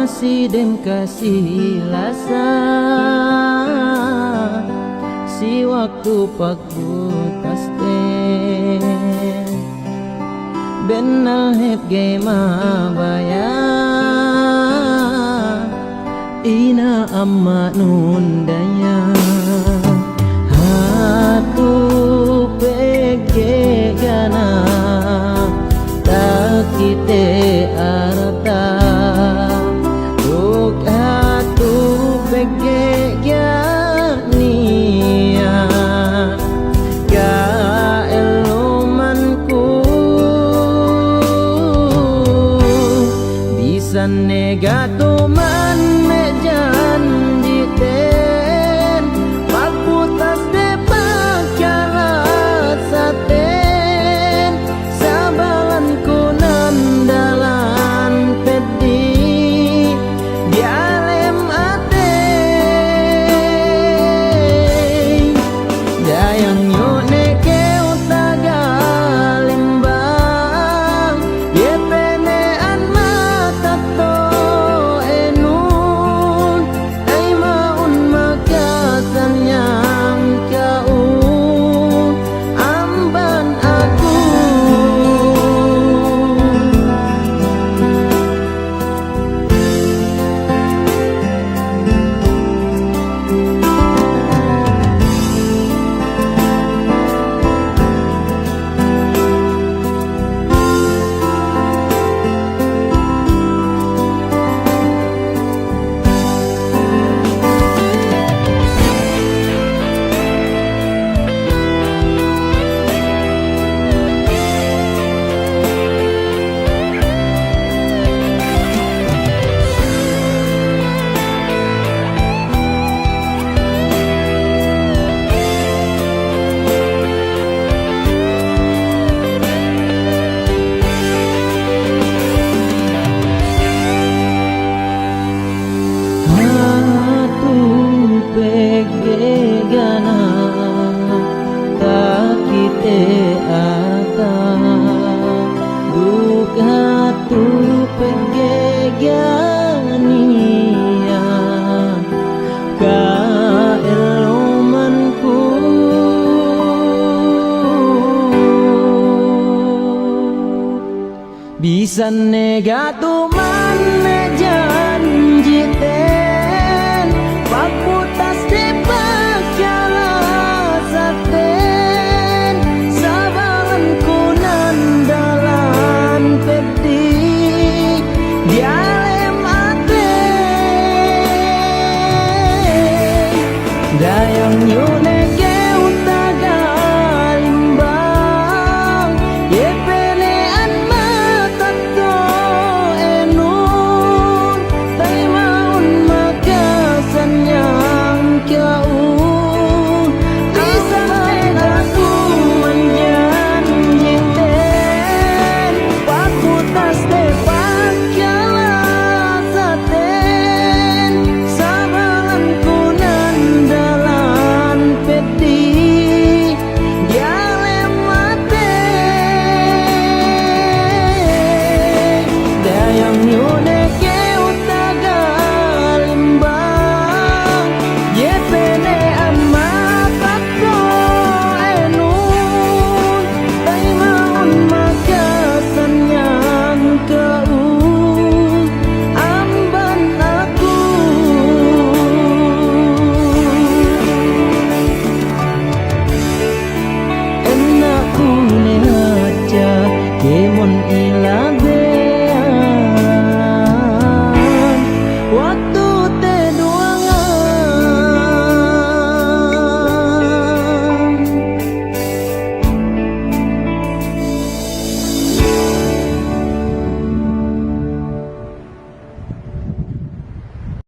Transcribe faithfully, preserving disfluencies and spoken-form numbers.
si dem kasi lasa, si waktu pagbutasden. Bennal hep ga'i mabaya', ina' ama'nun dayahan. Hatu pegge' ga' na takite arta, duk hatu pegge' ga' niya' ka'ellumanku. Bisan ne ga' tuman me' janjiten, pagbutas de pagkalasaten, sabalan ku nan dalan peddi' diyalem atey. Dayang yu' ne kew taga limbang, iye pe ne an matetto'enun, ay ma'un makasan yang ka'u amban aku. Hatu pegge' ga' na takite arta, duk hatu pegge' ga' niya' ka'ellumanku. Bisan ne ga' tu